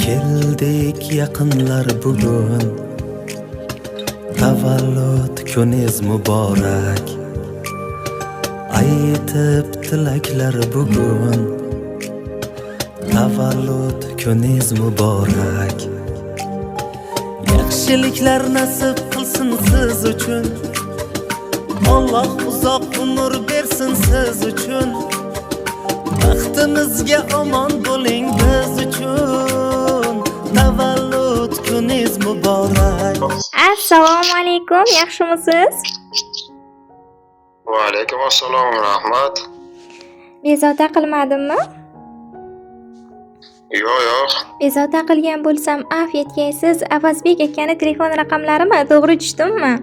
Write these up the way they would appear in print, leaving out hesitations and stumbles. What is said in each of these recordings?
Keldik yaqinlar bugun, tavallud kuniz muborak. Aytib tilaklar bugun, tavallud kuniz muborak. Yaxshiliklar nasib qilsin siz uchun, Alloh uzoq umr bersin siz uchun. Baxtimizga omon bo'ling biz uchun, tavallud kuniz muborak. Assalomu alaykum, yaxshimisiz? Va alaykum assalom, rahmat. Bezovta qilmadimmi? Yo'q, yo'q. Bezovta qilgan bo'lsam afv etgaysiz. Avazbek akani telefon raqamlarimi? To'g'ri tushdimmi?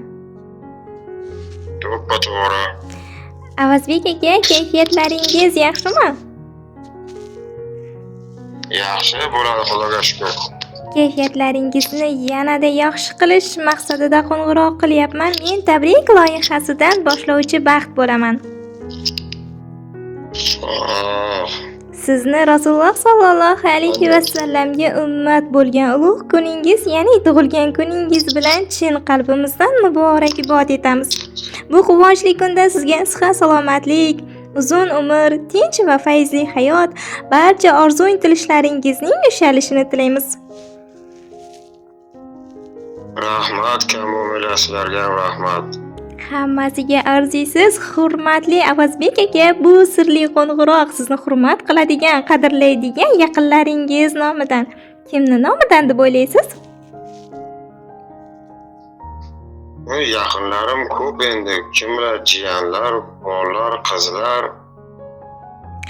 To'ppa to'g'ri. Avazbek aka, kayfiyatlaringiz yaxshimi? Yaxshi bo'ladi, Xudoga shukr. Kayfiyatlaringizni yanada yaxshi qilish maqsadida qo'ng'iroq qilyapman. Men tabrik loyihasidan boshlovchi Baxt bo'laman. Oh, Sizni Rasululloh sollallohu alayhi vasallamga ummat bo'lgan ulug' kuningiz, ya'ni tug'ilgan kuningiz bilan chin qalbimizdan muborakbod etamiz. Bu quvonchli kunda sizga sihat salomatlik, uzun umr, tinch va fayzli hayot, barcha orzu intilishlaringizning ushalishini tilaymiz. Rahmat, kam bo'lmanglar, sizlarga ham rahmat. Hammasiga arziysiz, hurmatli Avazbek aka, bu sirli qo'ng'iroq sizni hurmat qiladigan, qadrlaydigan yaqinlaringiz nomidan. Kimni nomidan deb o'ylaysiz? Yaqinlarim ko'p endi. Kimlar? Jiyanlar, bolalar, qizlar.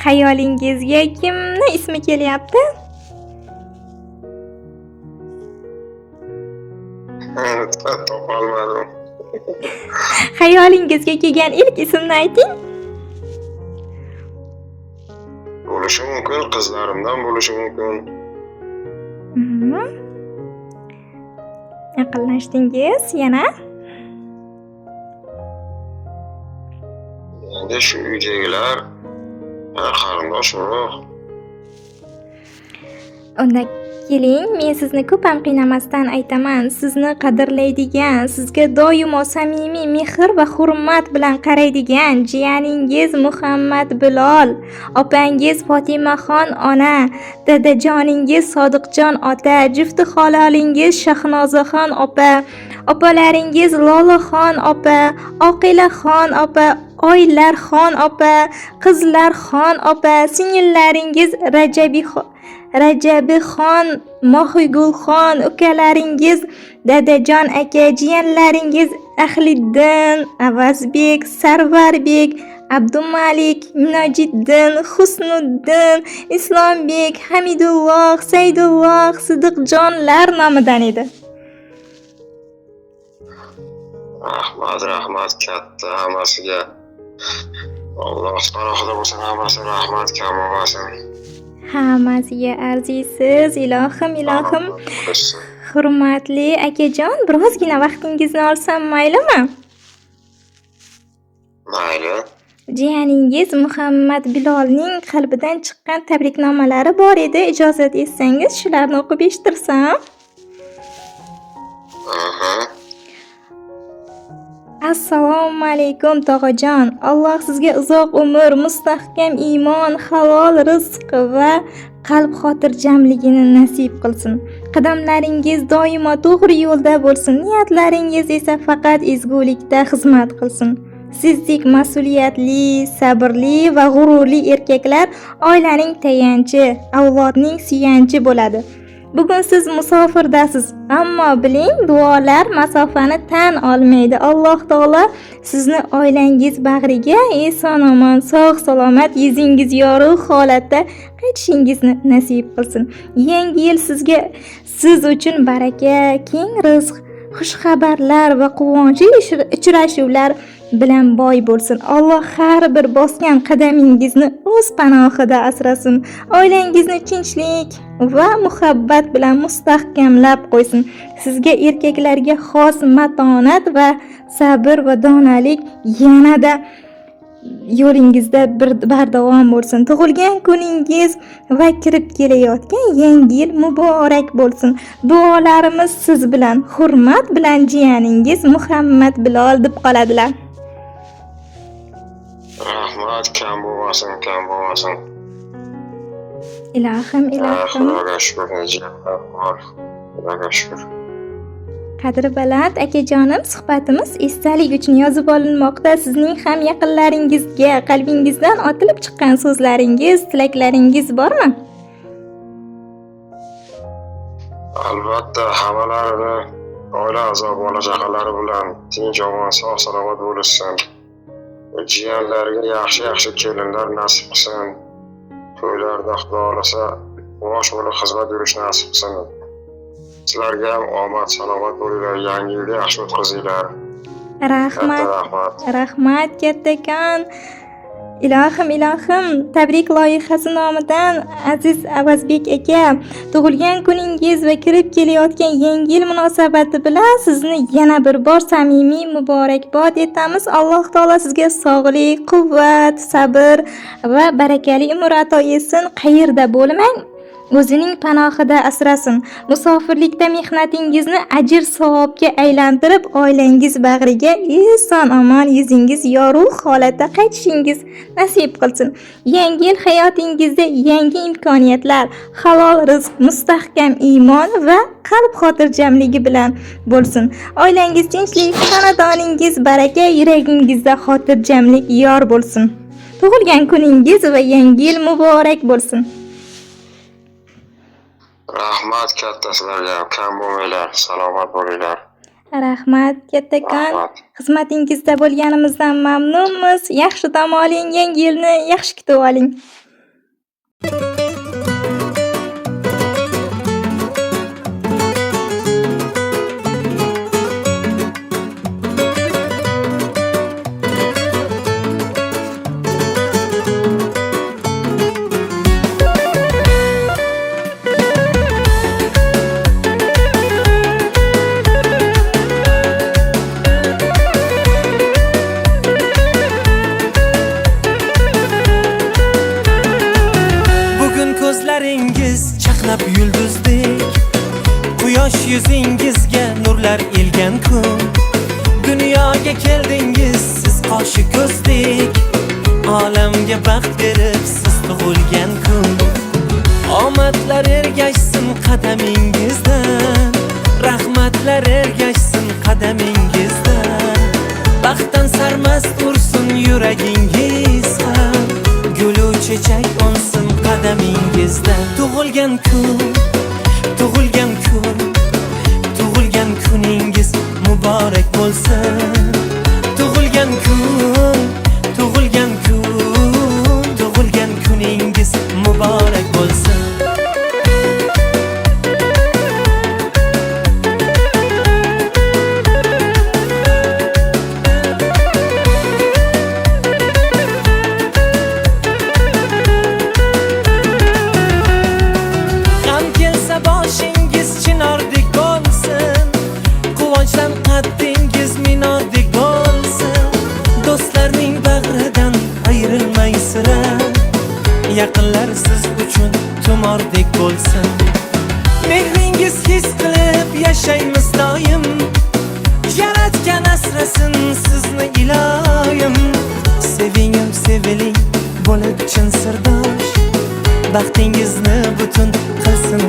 Xayolingizga kimni ismi kelyapti? Topolmadim. Xayolingizga kelgan ilk ismni ayting. Bo'lishi mumkin, qizlarimdan bo'lishi mumkin. Yaqinlashdingiz yana. Endi shu uydagilar, qarindosh urug'. Unda keling, men sizni ko'p ham qiynamasdan aytaman. Sizni qadrlaydigan, sizga doimo samimiy mehr va hurmat bilan qaraydigan jiyaningiz Muhammad Bilol, opangiz Fotimaxon ona, dadajoningiz Sodiqjon ota, jufti xololingiz Shahnozaxon opa, opalaringiz Lolaxon opa, Oqilaxon opa, Oylarxon opa, Qizlarxon opa, singillaringiz Rajabixon, Mohigulxon, ukalaringiz Dadajon aka, jiyanlaringiz Ahliddin, Avazbek, Sarvarbek, Abdumalik, Minojiddin, Husnuddin, Islombek, Hamidulloh, Saidulloh, Sidiqjonlar nomidan edi. Rahmat, rahmat katta hammasiga. Alloh panohida bo'lsin hammasi, rahmat kam bo'lmasin. Hammasiga arziysiz, ilohim, ilohim. Hurmatli akajon, birozgina vaqtingizni olsam maylimi? Mayli. Jiyaningiz Muhammad Bilolning qalbidan chiqqan tabriknomalari bor edi. Ijozat etsangiz, shularni o'qib eshittirsam. Assalomu alaykum tog'ajon. Alloh sizga uzoq umr, mustahkam iymon, halol rizq va qalb xotirjamligini nasib qilsin. Qadamlaringiz doimo to'g'ri yo'lda bo'lsin, niyatlaringiz esa faqat ezgulikda xizmat qilsin. Sizdek mas'uliyatli, sabrli va g'ururli erkaklar oilaning tayanchi, avlodning suyanchi bo'ladi. Bugun siz musofirdasiz, ammo biling, duolar masofani tan olmaydi. Alloh taolo sizni oilangiz bag'riga eson omon, sog' salomat, yuzingiz yorug' holatda qaytishingizni nasib qilsin. Yangi yil sizga, siz uchun baraka, keng rizq, xush xabarlar va quvonchli uchrashuvlar bilan boy bo'lsin. Alloh har bir bosgan qadamingizni o'z panohida asrasin. Oilangizni tinchlik va muhabbat bilan mustahkamlab qo'ysin. Sizga erkaklarga xos matonat va sabr va donalik yanada yo'lingizda bir bardavom bo'lsin. Tug'ilgan kuningiz va kirib kelayotgan yangi yil muborak bo'lsin. Duolarimiz siz bilan, hurmat bilan jiyaningiz Muhammad Bilol deb qoladilar. Rahmat, kam bo'lmasin, kam bo'lmasin. Ilohim, ilohim. Xudoga shukur, jiyanlar bor. Xudoga shukur. Qadri baland akajonim, suhbatimiz esdalik uchun yozib olinmoqda. Sizning ham yaqinlaringizga qalbingizdan otilib chiqqan so'zlaringiz, tilaklaringiz bormi? Albatta, hammalarini oila a'zo, bola chaqalari bilan tinch, omon, sog' salomat bo'lishsin. Jiyanlarga yaxshi-yaxshi kelinlar nasib qilsin. To'ylarda Xudo xohlasa bosh bo'lib xizmat yurish nasib qilsin. Sizlarga ham omad, salomat bo'linglar, yangi yilni yaxshi o'tkazinglar. Rahmat. Rahmat. Rahmat kattakon. Ilohim, ilohim, tabrik loyihasi nomidan aziz Avazbek aka, tug'ilgan kuningiz va kirib kelayotgan yangi yil munosabati bilan sizni yana bir bor samimiy muborakbod etamiz. Alloh taolo sizga sog'lik, quvvat, sabr va barakali umr ato etsin. Qayerda bo'lmang, o'zining panohida asrasin. Musofirlikda mehnatingizni ajr savobga aylantirib, oilangiz bag'riga eson omon, yuzingiz yorug' holatda qaytishingiz nasib qilsin. Yangi yil hayotingizda yangi imkoniyatlar, halol rizq, mustahkam iymon va qalb xotirjamligi bilan bo'lsin. Oilangiz tinchlik, xonadoningiz baraka, yuragingizda xotirjamlik yor bo'lsin. Tug'ilgan kuningiz va yangi yil muborak bo'lsin. Rahmat katta sizlarga, kam bo'lmanglar, salomat bo'linglar. Rahmat kattakon. Rahmat. Xizmatingizda bo'lganimizdan mamnunmiz. Yaxshi dam oling, yangi yilni yaxshi kutib oling. Bugun ko'zlaringiz chaqnab yulduzdek, quyosh yuzingizga nurlar ilgan kun. Dunyoga keldingiz siz qoshi ko'zdek, olamga baxt berib siz tug'ilgan kun. Omadlar ergashsin qadamingizdan, rahmatlar ergashsin qadamingizdan. Baxtdan sarmast ursin yuragingiz ham, gulu chechak unsin qadamingizda. Tug'ilgan kun, tug'ilgan kun, tug'ilgan kuningiz muborak bo'lsin. Tug'ilgan kun, tug'ilgan kun, tug'ilgan kuningiz muborak bo'lsin. G'am kelsa boshingiz chinordek bo'lsin, quvonchdan qaddingiz minordek bo'lsin. Do'stlarning bag'ridan ayrilmay sira, yaqinlar siz uchun tumordek bo'lsin. Mehringiz his qilib yashaymiz doim, Yaratgan asrasin sizni iloyim. Sevingim, seviling bo'lib chin sirdosh, baxtingizni butun qilsin